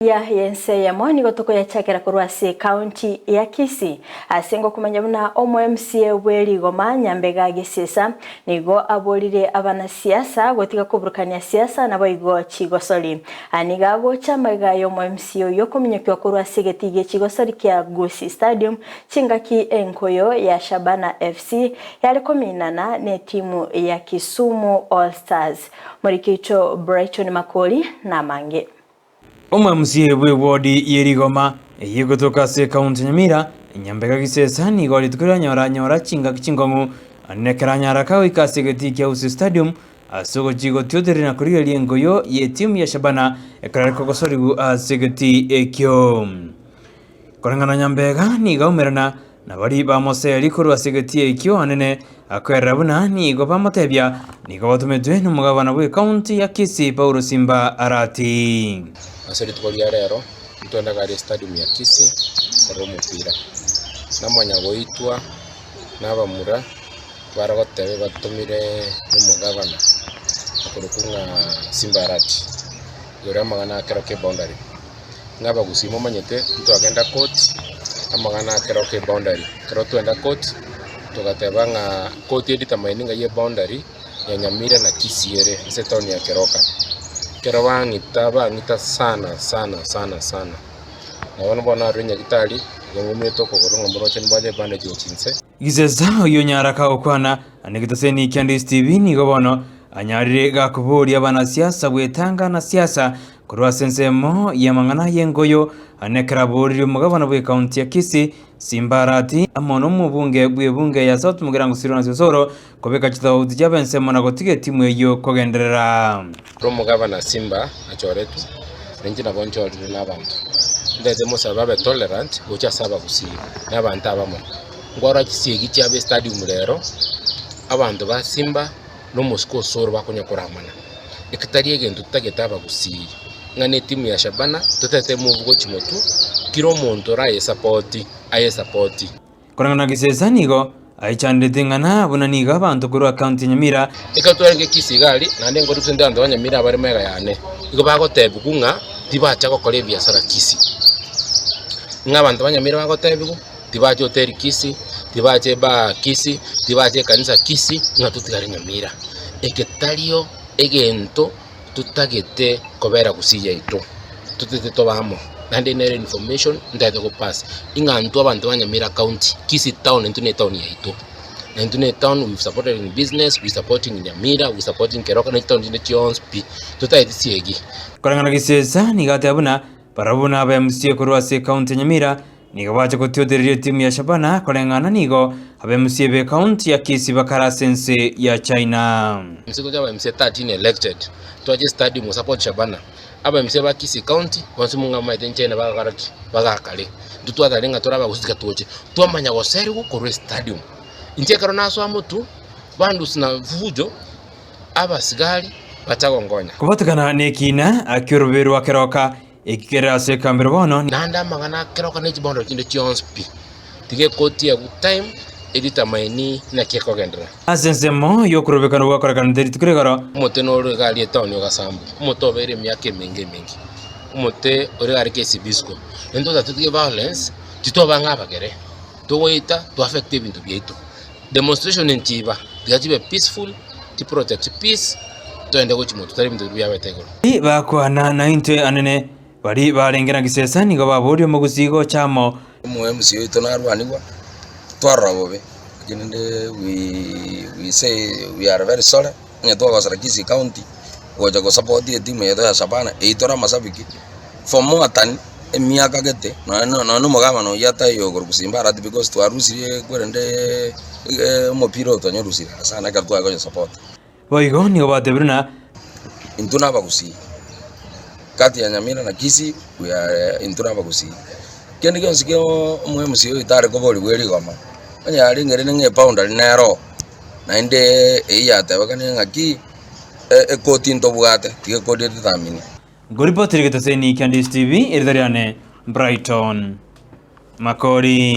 Ya y'ense eyemo nigo tokoyachakera korwa ase ekaunti ya Kisii ase ngokomanya buna omo MCA bwe rigoma Nyambega Gesiesa nigo aborire abanasiasa gotiga koburukania siasa naboigo chigosori. Aya nigo agocha amaiga y'omo MCA oyio okominyokiwa korwa ase egetii gie chigosori kia Gusii Stadium chingaki enkoyo ya Shabana FC yare kominana netimu ya Kisumu All Stars. Moriki oito Brighton Makori namange. Omwamsie bw'ewodi ye rigoma eyio egotoka ase ekaunti ya Nyamira, Nyambega Gisesa nigo rituko rianyora nyora chingaki chinkong'u ande ekero anyaraka goika ase egetii kia Gusii Stadium ase ogochia gotiotereria na korigereria engoyo y'etimu ya Shabana ekero ere kogosoriwu ase egetii ekio. Koreng'ana na Nyambega nigo aumerana Na baria bamoseria korwa ase egetii ekio anene, akoerera buna nigo bamotebia, nigo batometwe nomogabana bw'ecounty ya Kisii Paulo Simba Arati. Ase rituko ria rero ntwende gari estadium ya Kisii korora omopira. Namanya goitwa na abamura bare goteba batomire nomogabana okorokwa ng'a Simba Arati igoro y'amang'ana a Keroka eboundary. Ng'a abagusii momanyete ntwagenda court amang'ana a Keroka eboundary. Ekero twagenda court togateba ng'a court edetermine ng'ai eboundary ya Nyamira na Kisii ere ase etown ya Keroka. Ekero bang'ita bang'ita sana sana sana sana, na bono bono narure nyagetari igo ng'umete okogoro ng'a moroche nimbwate ebandage gochia inse. Gisesa oyio onyaraka gokwana negetoseni kia Ndisi TV nigo bono anyarire gakoboria abanasiasa gwetanga na siasa korwa ase ensemo y'amang'ana y'engoyo ane ekero aboririe omogabana bw'ekaunti ya Kisii Simba Arati amo nomobunge bw'ebunge ya South Mugirango Silvanus Osoro kobeka chitofauti chiabo ensemo na gotiga etimu eyio kogenderera. Ekero omogabana Simba achoretwe, na inche nabo nchorire na abanto, ndete mosabe abe tolerant gocha ase abagusii na abanto abamo. Nkwarora chisiegi chiabo estadium rero, abanto ba Simba na omosike Osoro bakonya koramana. Eke tari egento totagete abagusii, ng'a na etimu ya Shabana totete emove gochia motwe, kera omonto orayesapoti, ayesapoti. Koreng'ana na Gisesa nigo aichanderete ing'ana buna nigo abanto korwa county ya Nyamira. Ekero twarenge Kisii iga aria, naende nkori gose abanto ba Nyamira abare magega yane, nigo bagotebigwa ng'a tibacha gokora ebiasara Kisii. Ng'a abanto ba Nyamira bagotebigwa, tibacha hoteli Kisii, tibacha ebaa Kisii, tibacha ekanisa Kisii, ng'a totigare Nyamira. Eke tario egento totagete kobera gusii yaito, totete tobe amo, naende nere information ntagete go pass, ing'a intwe abanto ba Nyamira county, Kisii town intwe ne etown yaito, na intwe ne etown we've supported in business, we supporting Nyamira, we supporting Keroka na chitown chinde chionsi pi, totagete siegi. Koreng'ana Gisesa nigo ateba buna barabwo buna aba MCA korwa ase ecounty ya Nyamira Nigo bacha gotiotereria etimu ya Shabana koreng'ana nigo abemusie be county ya Kisii bakare ase ense ya China. Inse gocha aba MCA 13 elected twache stadium go support Shabana. Aba MCA ba Kisii county bonsi mong'amaete nchina bagakora ki? Bagakare. Intwe twatare ng'a tore abagusii tiga toche. Twamanya goserigwa korwa estadium. Inche ekero nasoa motwe, bandusia na fujo, abasigari bacha gonkonya. Kobatekana nekiina ki'orobebe rwa keroka Ekero ase ekambero bono. Naende amang'ana akeroka ne chibondo chinde chionsi pi, tiga ekoti egwe time edetermine naki ekogenderera. Ase ensemo y'okorobekana gwakorekanete rituko rigoro. Omote noro iga aria etown ogasambwa, omote obeire emiaka emenge emenge, omote ore iga aria KCB school. Naintwe totatiga violence, titoba ng'a abagere, togoeta to affect ebinto biaito. Demonstration nchiba, tiga chibe peaceful, chi protect peace, toende gochia motwe tari ebinto biria biabete igoro. Baria bakwana naintwe anene, baria barenge na gisesa nigo baboria omogusii gocha amo. Omo-MC oito narwanigwa, twarora bobe, lakini rende we we say we are very sorry, onye twagosera Kisii county, gocha gosupport etimu yaito ya Shabana, eywo tore amashabiki for more than emiaka gete, nonye na nonye na omogabana oyio ataiyo okorokwa Simba Arati because twarusirie kwerende omopira oyo twanyorusirie sana ekero tware koyosupport. Boigo nigo batebire na. Intwe nabagusii, kati ya Nyamira na Kisii we are intwe nabagusii. Kende gionsi kia omo-MC oyo tare koborigwa erigoma, onye yarenge rende ng'a eboundary nere oo, naende eyio yatebekanire ng'aki ekoti ntobwate, tiga ekoti edetermine. Ngoripotire getoseni kia Ndisi TV, erieta riane Brighton Makori.